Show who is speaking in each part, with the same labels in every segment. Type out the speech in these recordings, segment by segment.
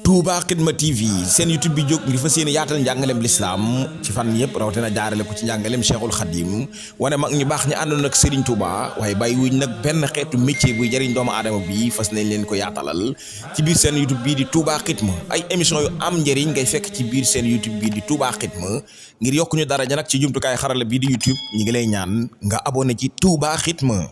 Speaker 1: Touba Xidma TV seen YouTube bi jóg ngir fas yéene yaatal njàngaleem lislaam ci fan yëpp rawatina jaarale ko ci njàngaleem Cheikhul Khadim wane mag ñu baax ñi àndoon ak Serigne Touba waaye bàyyi wuñ nag benn xeetu métier buy jëriñ doomu aadama bi fas nañ leen ko yaatalal ci biir seen YouTube bii di Touba Xidma ay émission yu am njëriñ ngay fekk ci biir seen YouTube bii di Touba Xidma ngir yokku ñu daraja nag ci jumtukaay xarala bii di YouTube ñi ngi lay ñaan nga abonné ci Touba Xidma.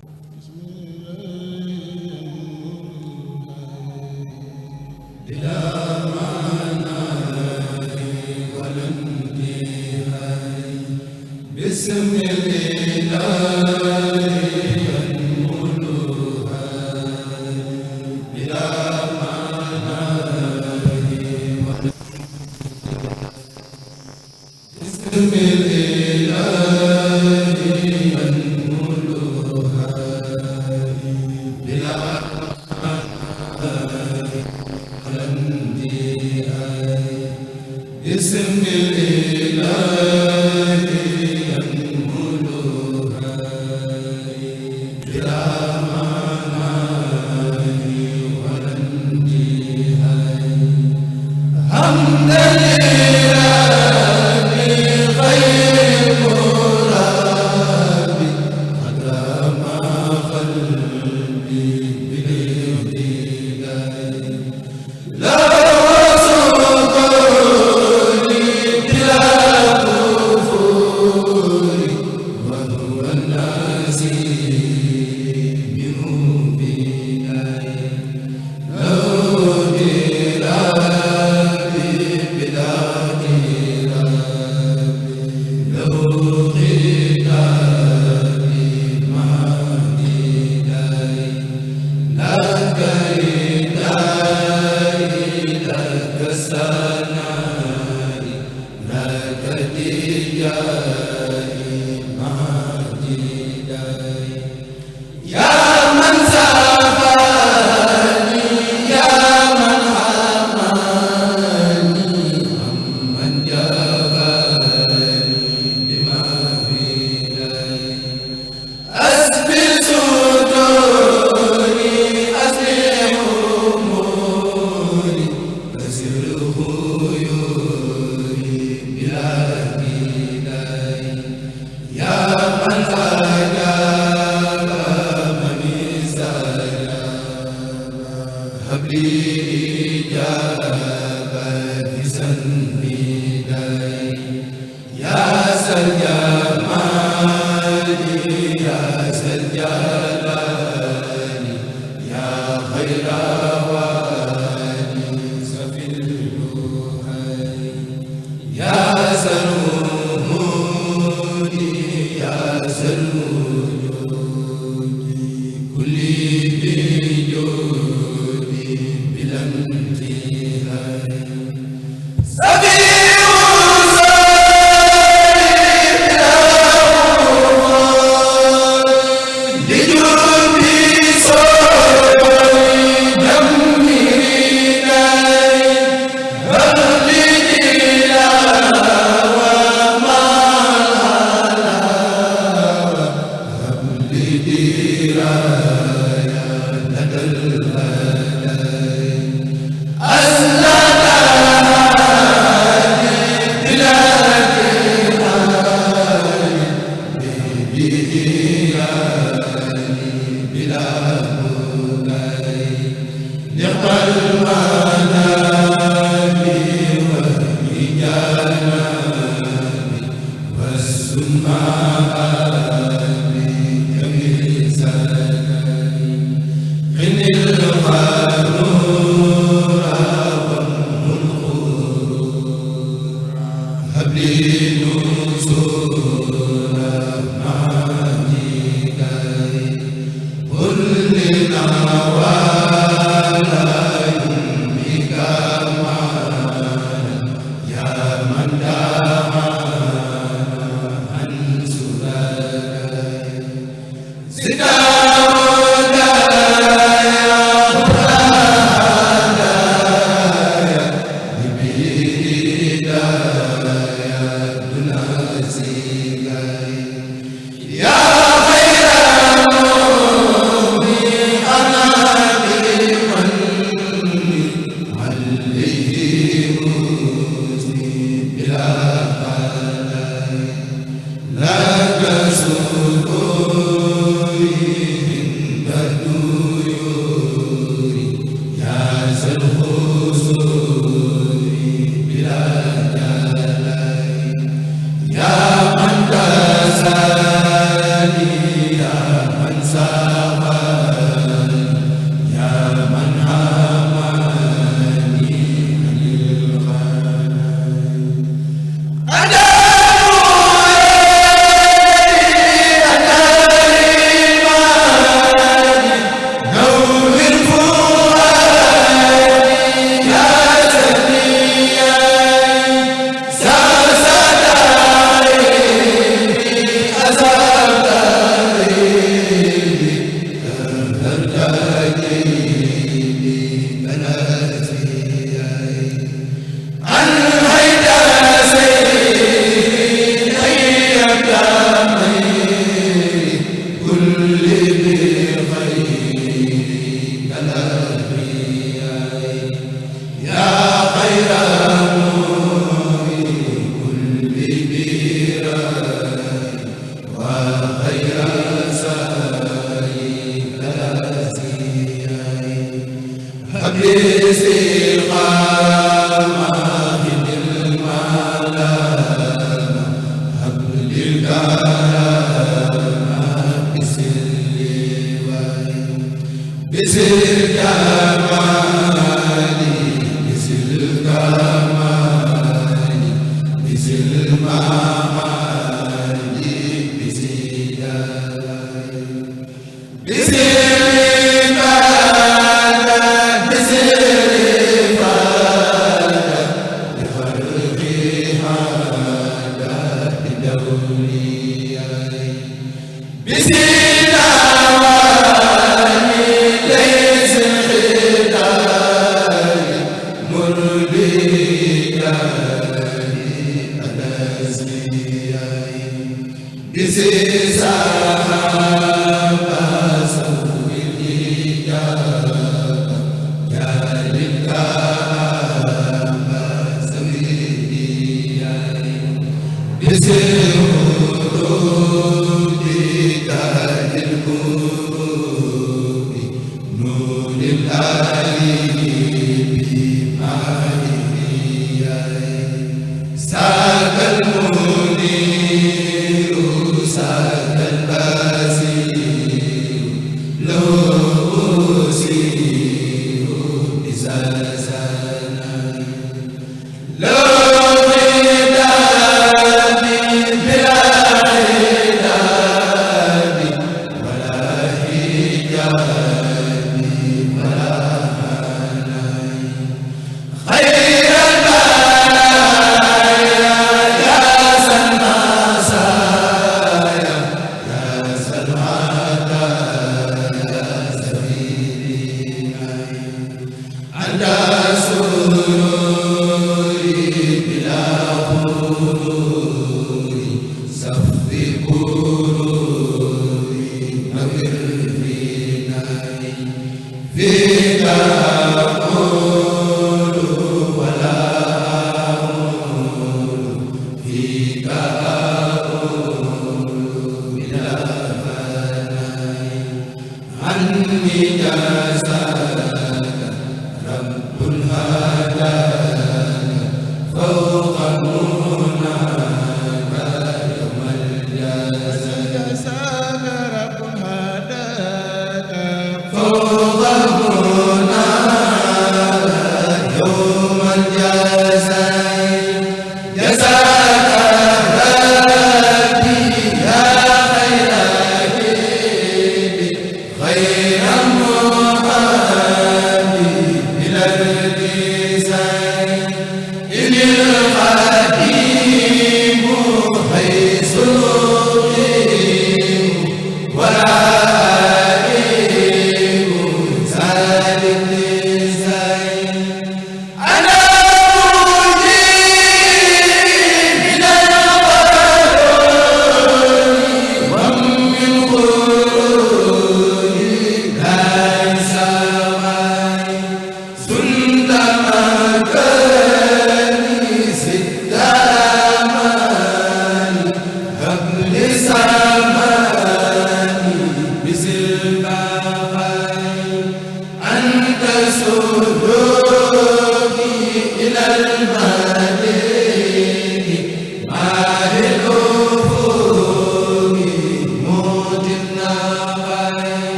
Speaker 2: Allah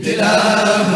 Speaker 2: Ilahu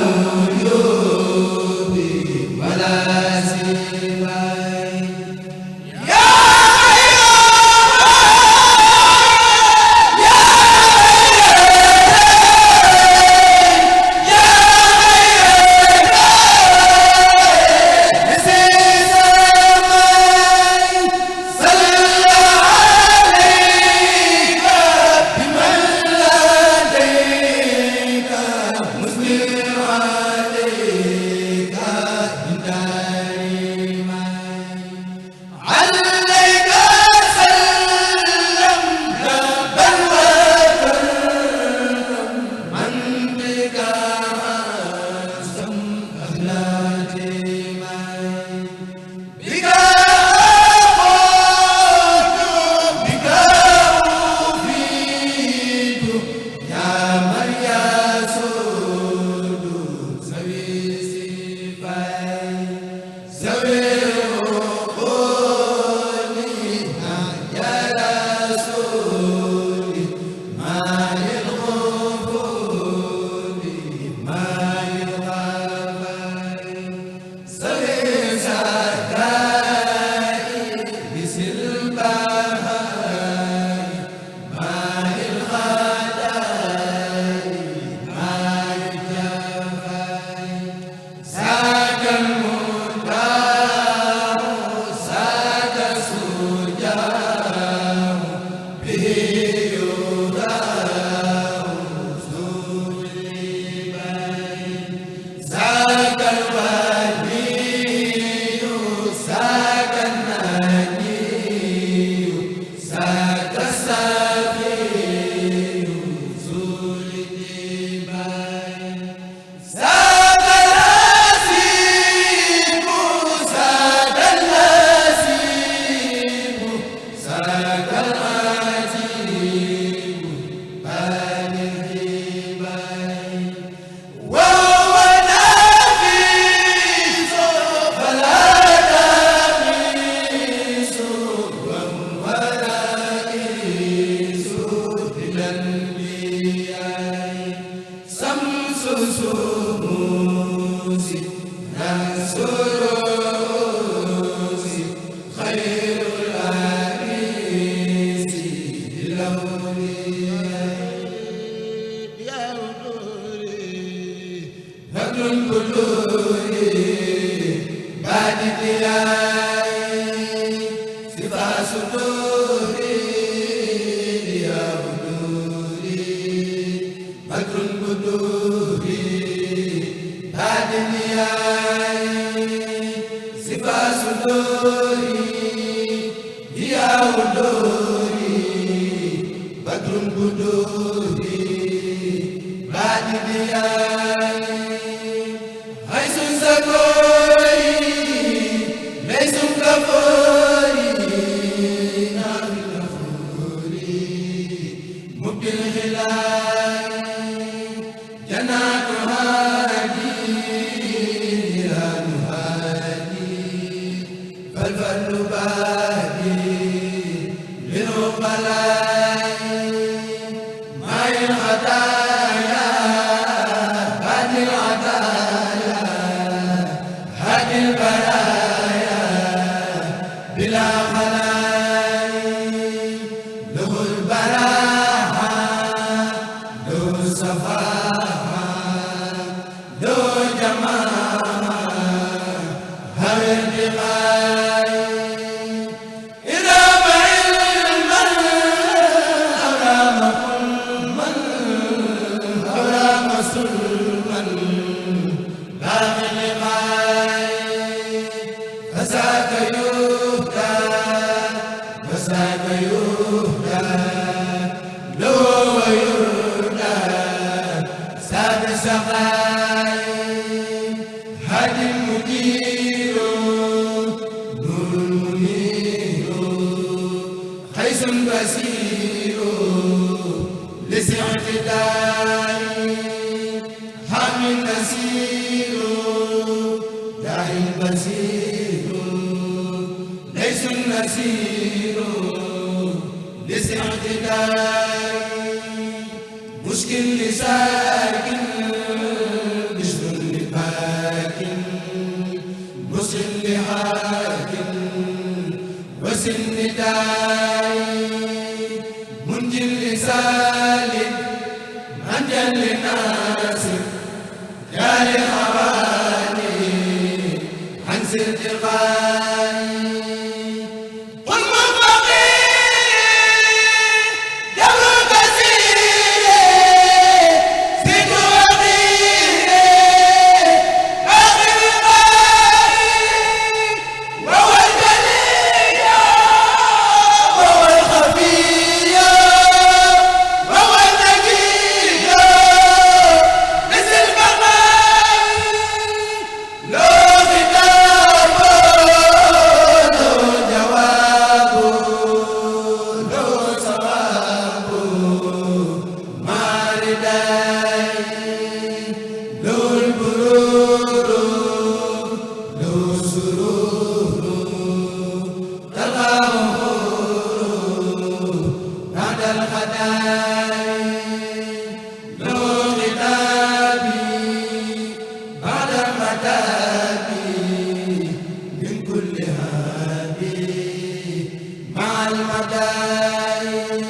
Speaker 2: المدائن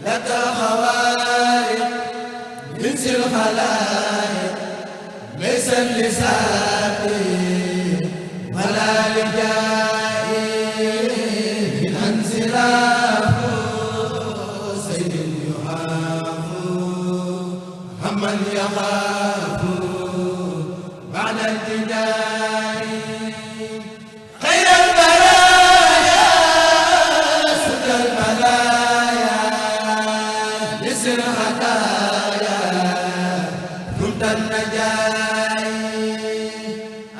Speaker 2: لك خوارق جنس الخلائق ليس لساقي ولا لجائي من انزلاف سيد يخاف همن يخاف بعد الجدال خير البرايا سد البلايا لسر الخطايا كنت النجاي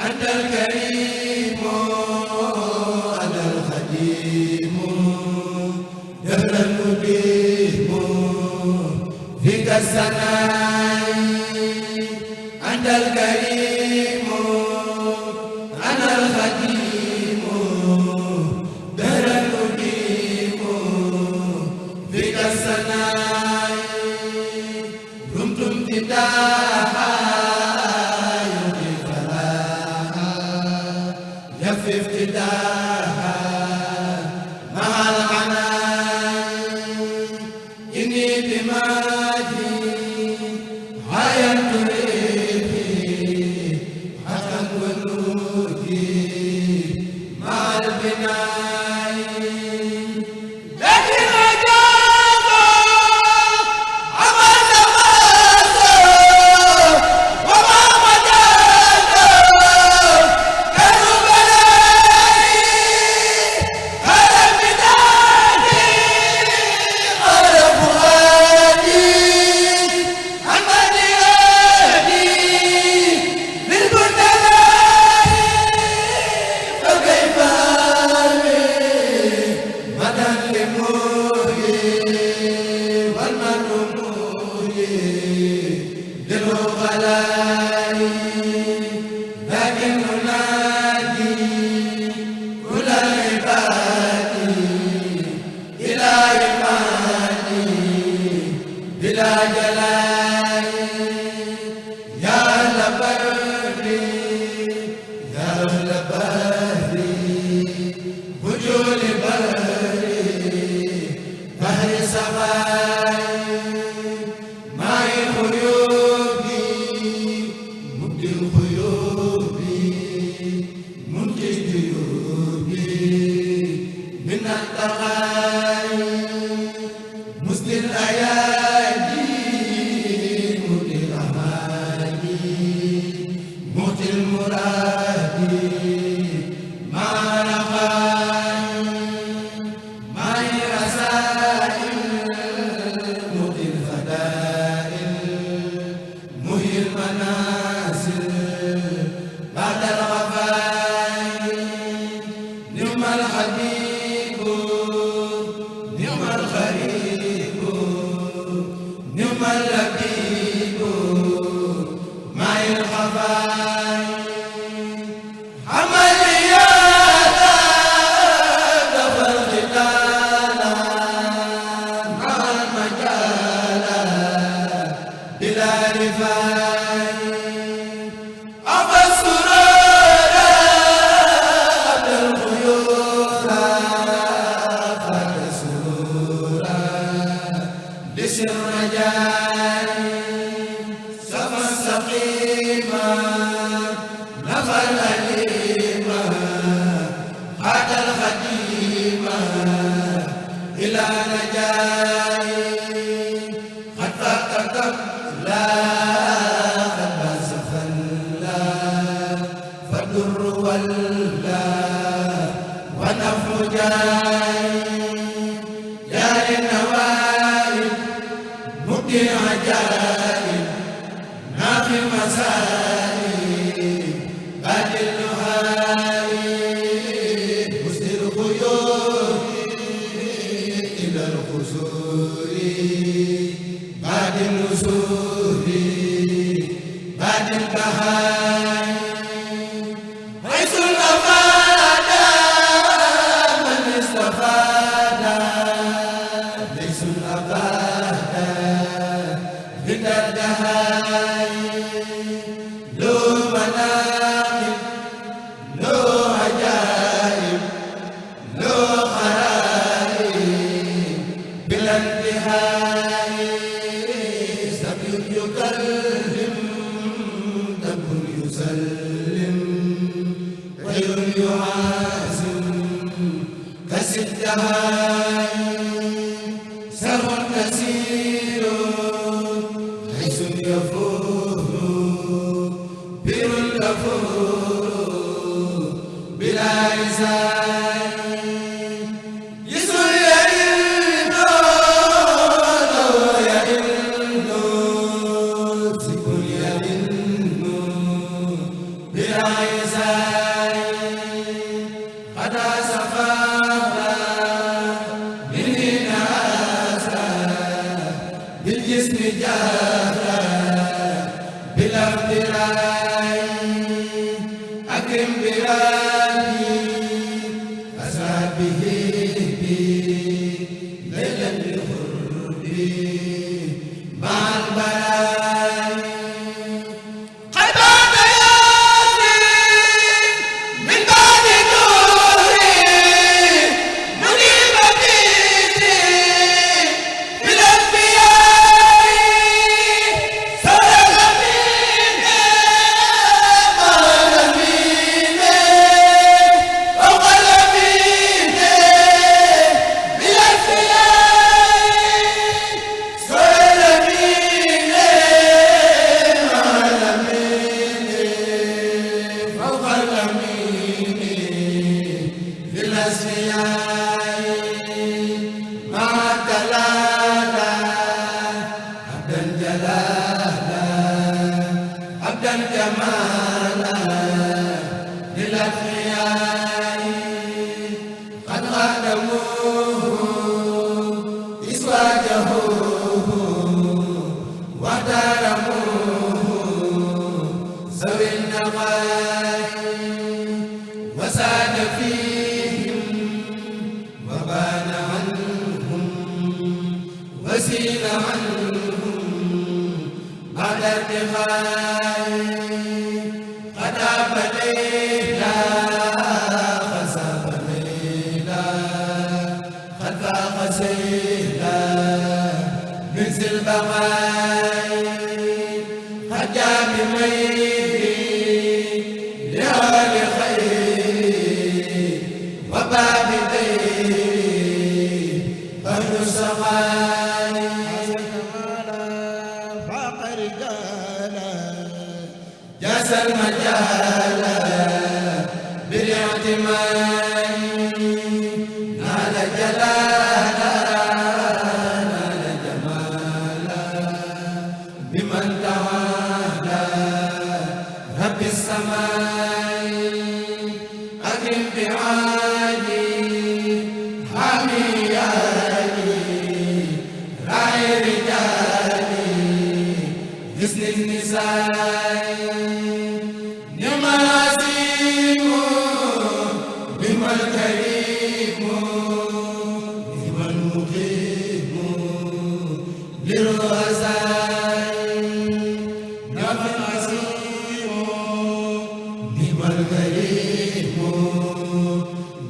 Speaker 2: أنت الكريم أنا الخديم دهر المديم فيك السناي أنت الكريم أنا الخديم دهر المديم فيك السناي رمت امتداحا يهدي فلاحا يكفي افتداحا مع العناي إني بماجي عاينت ريحي حقا ونودي مع البناء لكن أجاب عمل نفسه وما مجاله كانوا بلاي هذا بدايتي قال فؤادي عمني هادي للبدلاء فكيف أرمي مدى لموهي والمن موهي للغلاء لكن أنادي كل عبادي إلى عبادي بلا جلاء يا أهل بري يا أهل بري وجود بري بحر سماي معي خيوبي مبدي الخيوب منتج جيوبي من التقاي مسدي الأيادي مدي الأماني موت المراد مع رخاي معي رسائل موت الفدائل مهي المنازل بعد الغفاء نعم الحبيب نعم الغريب نعم اللبيب معي الخفاء عمليات دفع الختان مع المجال بلا رفاء أبى السرور أبى الخيور فات السرور لسر رجاء سفى السقيمة نفى الأليمة خاد الخديمة إلى نجاي قد فاق لا قد بس فلا فالدر ولا ونفع جاي يا للنوائب مبدي عجائب نافي مسائب بعد النهائب مسدي الخيور إلى الخسور بعد النسور بعد البهاء حيث الأفاد من استفاد ليس الأباد غدا الدهاء يعازم كسب دهاء سر نسير حيث يفور بر الغفور بلا إزاء يسر يئن لو يئن ذكر يئن بلا إزاء قد سفاها مني ناسا بالجسم جاهلا بلا افتراء أكرم برادي أصحابه بي ليلا للقرب مع البلاء قلبك ياسي من بعد نوري منيب بيتي بالأنبياء سرق مني قال مني وقال مني بالأنبياء سرق مني قال مني فوق الأمين بالأسفياء مع الدلالة عبدا جلالا عبدا جمالا للأتقياء قد خدموه إزواجه واحترموه ذوي النقاء وساد فيهم وبان عنهم وزين عنهم بعد ارتقاء قد عاب ليلا خسف ليلا قد فاق سيلا من ذي البقاء قد جاء بميله لأهل خير وباب دير أهل السخاء فاق رجالا جاز المجال بالاعتماد نال جلالا نال جمالا بمن تعالى رب السماء أكرم بعالي حامي آلي راعي رجالي حسن النساء نعم العظيم نعم الكريم نعم المقيم للرؤساء نعم العظيم نعم الكريم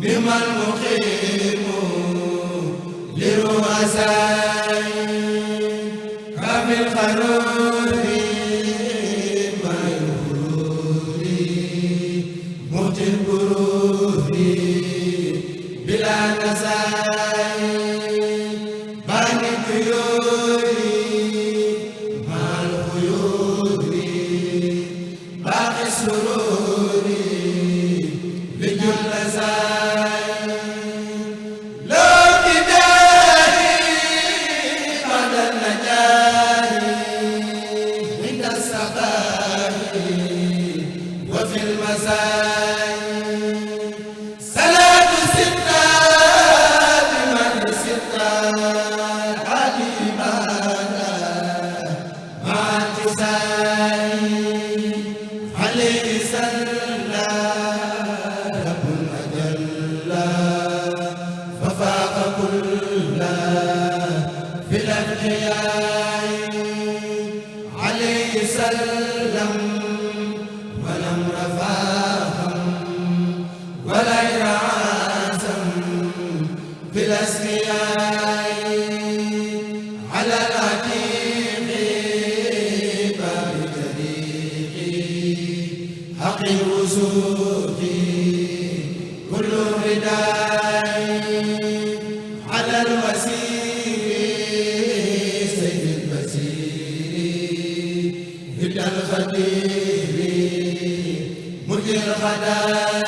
Speaker 2: نعم المقيم للرؤساء كافي الخرور مع الغرور مهتي البرور بلا نساء باني الطيور مع الخيور باقي السرور لجل ساي لو بداري بعد النجاح عند السقاء وفي المساء صلاة ستة بمن ستة حبيبانا مع اتساء عليه صلى رب أجل ففاق كل في الأتقياء عليه سلم ولم رفاهم ولا إرعاسم في الأسقياء على العتيق باب طريقي حق الوسوق رداي على الوسيل سيد البصير هدى الخبير مجد الخداي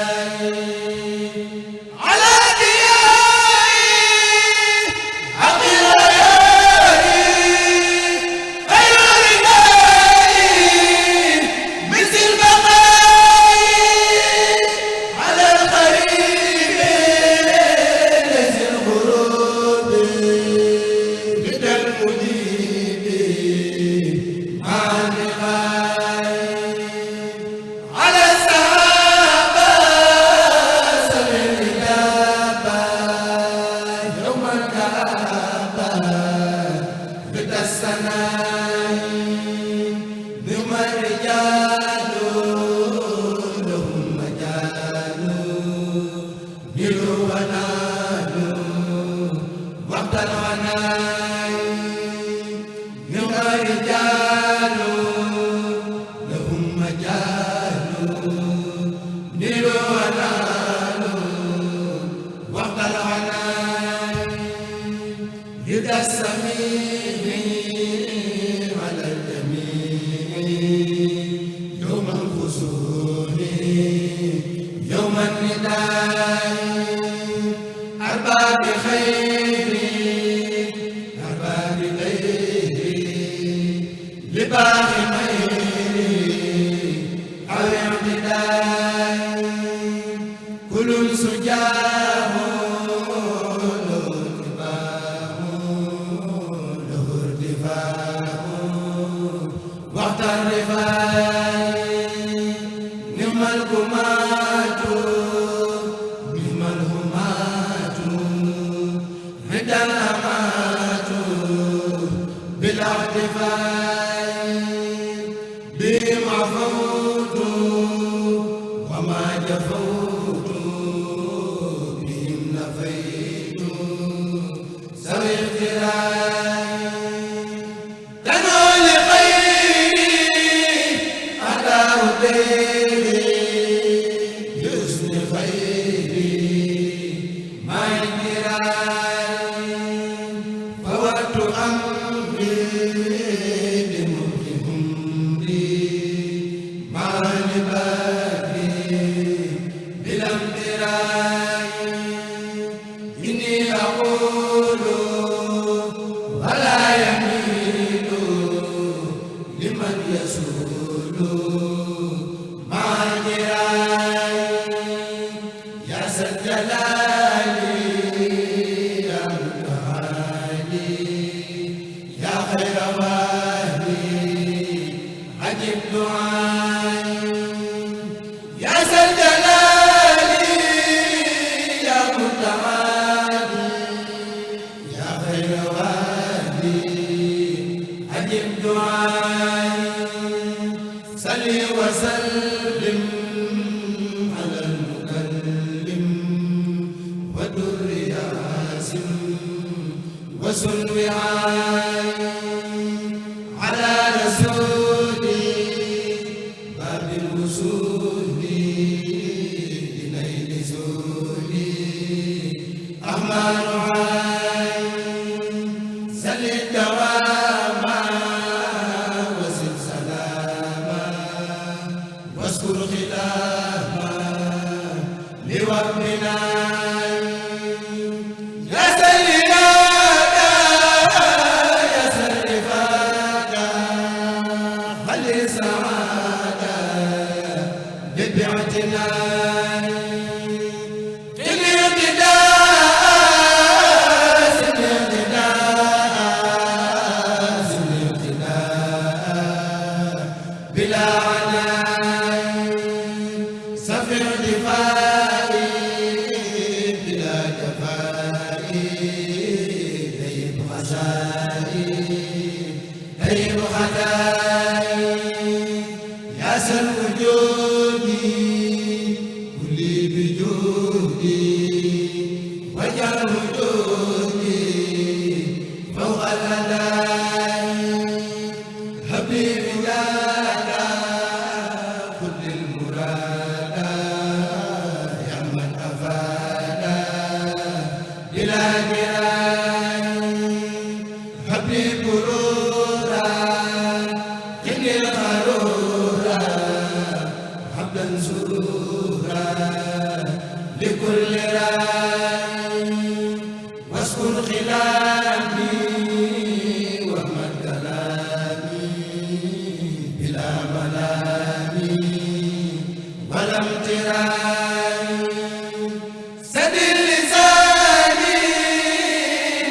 Speaker 2: منصورا لكل راي واسكن خلافي ومن كلامي بلا ملامي ولا امتراء سدل لساني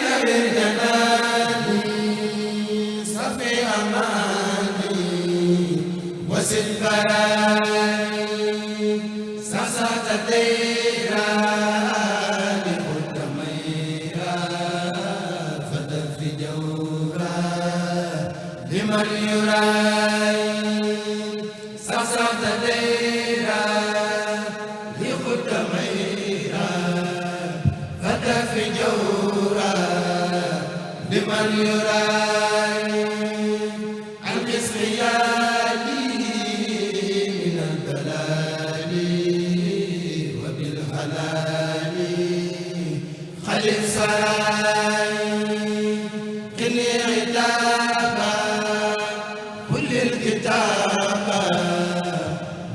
Speaker 2: نبي جناني صفي أماني وسد براي ساسات تيرا لخد ميرا فتف جورا لمن يراي ساسات تيرا لخد ميرا فتف جورا لمن يراي عن قسمياتي من البلاد وبالحلال خلق سراي قني عتابا كل الكتابا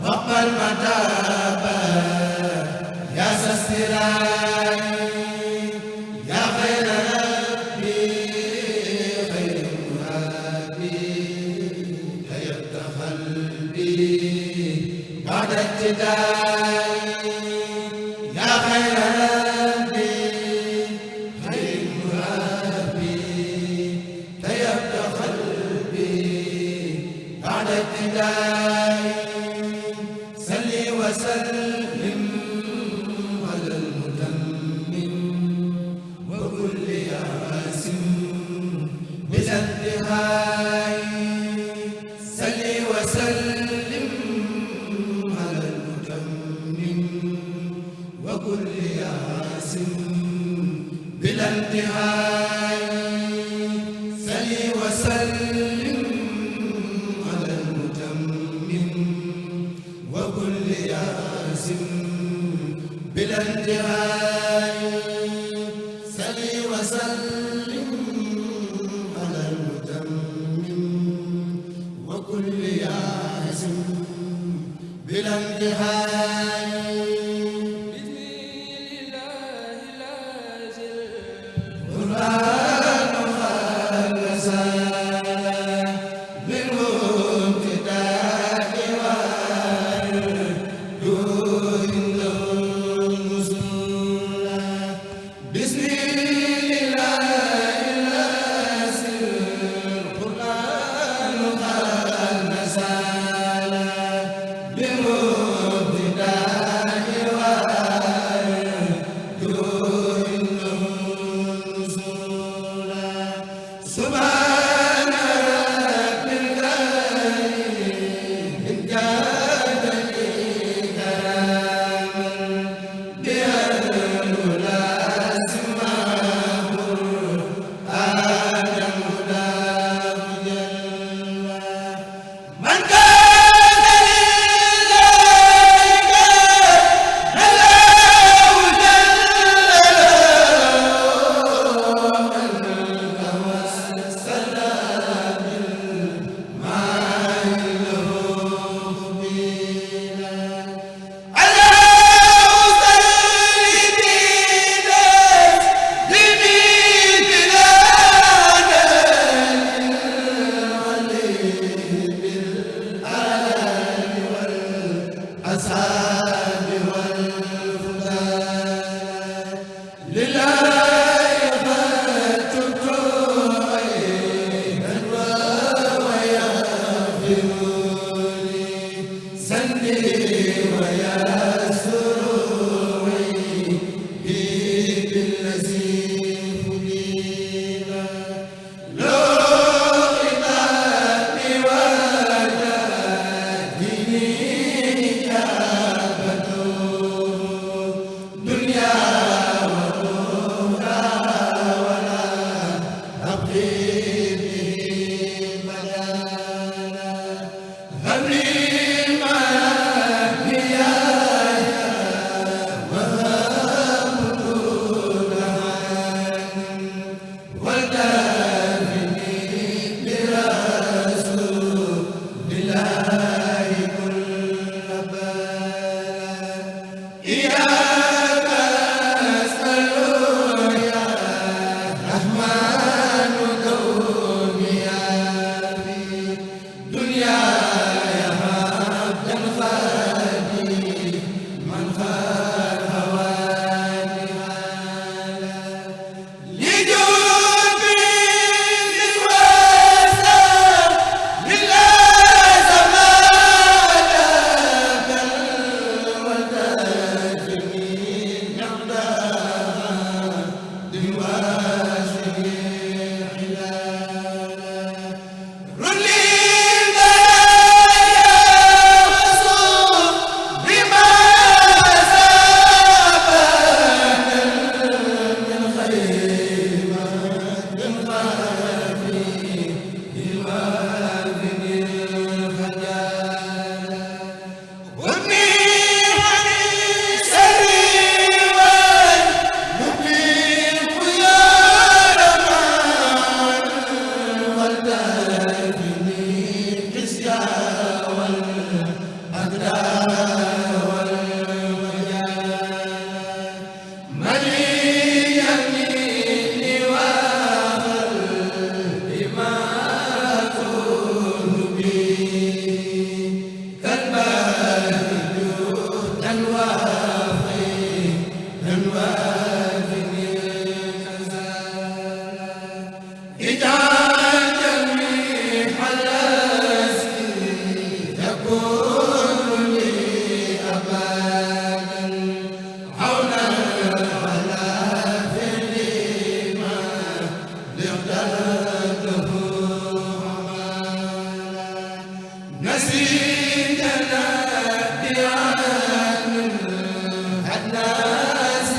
Speaker 2: واقبل متابا يا سستراي يا خير ربي خير مرابي هيبت قلبي بعد ابتدائي يا خير ربي خير مرابي هيبت قلبي بعد ابتدائي صلي وسلم على المتمم وكل ياسم بلا انتهاء صلي وسلم على المتمم وكل ياسم بلا انتهاء صلي وسلم على المتمم وكل ياسم بلا انتهاء صلي وسلم على المتمم وكل ياسم بلا انتهاء قرآن خالصا منه ابتداء والدور له النزول بسم الله الاسر قرآن خالصا منه ابتداء والدور له النزول سبحان رب الكريم إن كان لي كراما بأن لا أسمعه آدم هداه جل من كان لذلك هلاه جل توسل بالماء له مبينا على سيدنا لمن بلاد الولي بالآل والأصحاب والفضلاء لله فتبت عينا ويغفرني سندي ويسرني بالذي فدينا لو خطابي وجادني إجابة الناس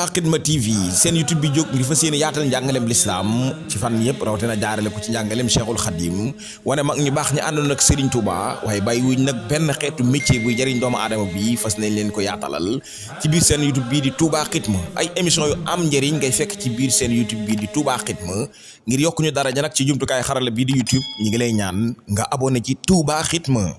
Speaker 1: Touba Xidma TV seen YouTube bi jóg ngir fas yéene yaatal njàngaleem lislaam ci fan yëpp rawatina jaarale ko ci njàngaleem Cheikhul Khadim wane mag ñu baax ñi àndoon ak Serigne Touba waaye bàyyiwuñ nag benn xeetu métier buy jëriñ doomu aadama bi fas nañ leen ko yaatalal ci biir seen YouTube bii di Touba Xidma ay émission yu am njëriñ ngay fekk ci biir seen YouTube bii di Touba Xidma ngir yokku ñu daraja nag ci jumtukaay xarala bii di YouTube ñi ngi lay ñaan nga abonné ci Touba Xidma.